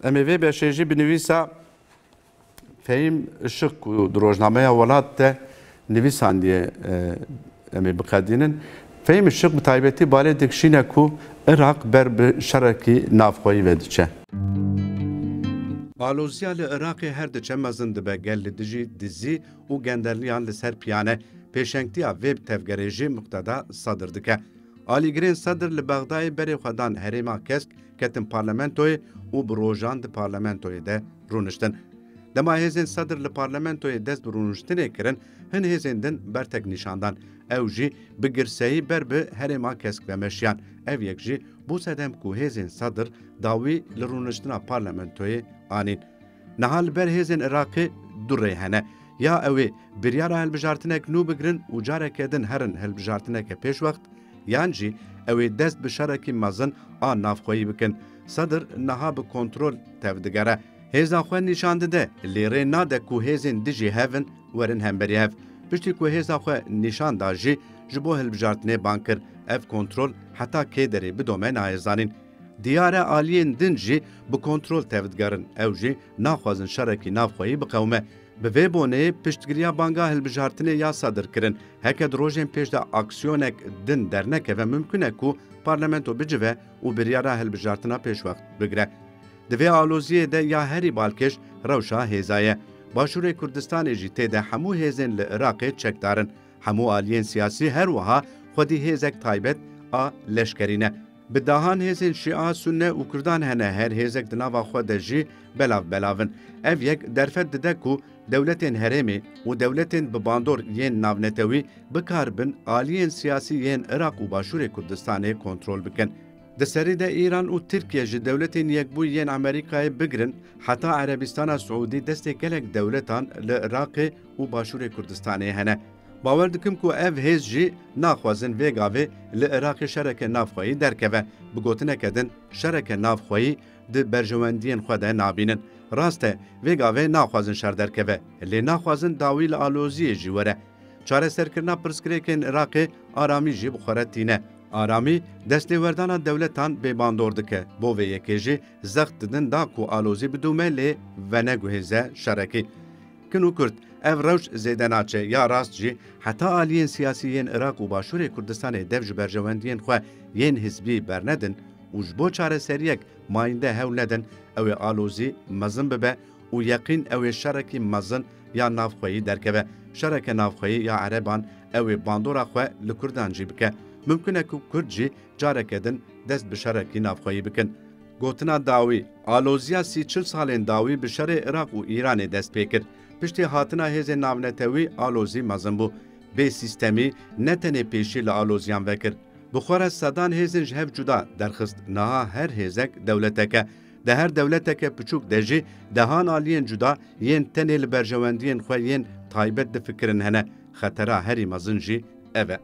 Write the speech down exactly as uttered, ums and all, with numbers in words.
Em ê vê beşê jî bi nivîsa Fehîm Işık ku di rojnameya Welat de nivîsandiye, e, em ê biqedînin. Fehîm Işık bi taybetî balê dikişîne ku Iraq ber bi şerekî navxweyî ve diçe. Aloziya li Iraqê her diçe mezin dibe, gel li dijî dizî û genderliyan li ser piyane. Pêşengtiya vê tevgerê jî Muqteda Sedir dike. Alîgirên Sedir li Bexdayê berê xwe dan Herêma Kesk, ketin parlamentoyê û bi rojan di parlamentoyê de rûniştin. Dema hêzên Sedir li parlamentoyê dest bi rûniştinê kirin, hin hêzên din bertek nîşan dan. Ew jî bi girseyî ber bi Herêma Kesk ve meşiyan. Ev yek jî bû sedem ku hêzên Sedir dawî li rûniştina parlamentoyê anîn. Niha li ber hêzên Iraqê du rê hene. Ya ew ê biryara hilbijartinek nû bigirin û careke din herin hilbijartineke pêşwext, yan jî ew ê dest bi şerekî mezin a navxweyî bikin. Sedir niha bi kontrol tevdigere. Hêza xwe nîşan dide, lê rê nade ku hêzên dijî hev in, werin hemberî hev. Piştî ku hêza xwe nîşan da jî, ji bo hilbijartinê bang kir. Ev kontrol heta kê derê bidome nayê zanîn. Diyar e aliyên din jî bi kontrol tevdigerin. Ew jî naxwazin şerekî navxweyî biqewime. Bi vê boneyê piştgiriya banga hilbijartinê ya Sedir kirin. Heke di rojên pêş de aksiyonek din dernekeve, mimkun e ku parlamento bicive û biryara hilbijartina pêşwext bigire. Di vê aloziyê de ya herî balkêş rewşa hêza ye. Başûrê Kurdistanê jî tê de hemû hêzên li Iraqê çekdar in. Hemû aliyên siyasî her wiha xwedî hêzek taybet a leşkerî ne. Bi dahan hêzên Şîa, Sunne û Kurdan hene, her hêzek di nava xwe de jî belav belav in. Ev yek derfet dide ku dewletên herêmê û dewletên bi bandor yên navnetewî bikaribin aliyên siyasî yên Iraq û Başûrê Kurdistanê kontrol bikin. Di serî de Îran û Tirkiye ji Dewletên Yekbûyî yên Amerîkayê bigirin, heta Erebistana Siûdî destê gelek dewletan li Iraqê û Başûrê Kurdistanê hene. Bawer dikim ku ev hêz jî naxwazin vê gavê li Iraqê şereke navxweyî derkeve. Bi gotineke din, şereke navxweyî di berjewendiyên xwe de nabînin. Rast e, vê gavê naxwazin şer derkeve, lê naxwazin dawî li aloziyê jî were. Çareserkirina pirsgirêkên Iraqê aramî jî bi xwe re tîne. Aramî destêwerdana dewletan bêbandor dike. Bo vê yekê jî zext didin da ku alozî bidûme lê veneguhêze şerekî. Kin û kurt, ev rewş zêde naçe, ya rast jî heta aliyên siyasî yên Iraq û Başûrê Kurdistanê dev ji berjewendiyên xwe yên hizbî bernedin û ji bo çareseriyek mayînde hewl nedin, ew ê alozî mezin bibe û yeqîn ew ê şerekî mezin ya navxweyî derkeve. Şereke navxweyî ya Ereban ew ê bandora xwe li Kurdan jî bike. Mimkun e ku Kurd jî careke din dest bi şerekî navxweyî bikin. Gotina dawî, aloziya sî çil salên dawî bi şerê Iraq û Îranê dest pê kir. Piştî hatina hêzên navnetewî alozî mezin bû. Bê sîstemî ne tenê pêşî li aloziyan vekir. Bi xwe re sedan hêzên ji hev cuda derxist. Niha her hêzek dewletek e. Di her dewleteke piçûk de jî dehan aliyên cuda yên tenê li berjewendiyên xwe yên taybet difikirin hene. Xetera herî mezin jî ev e.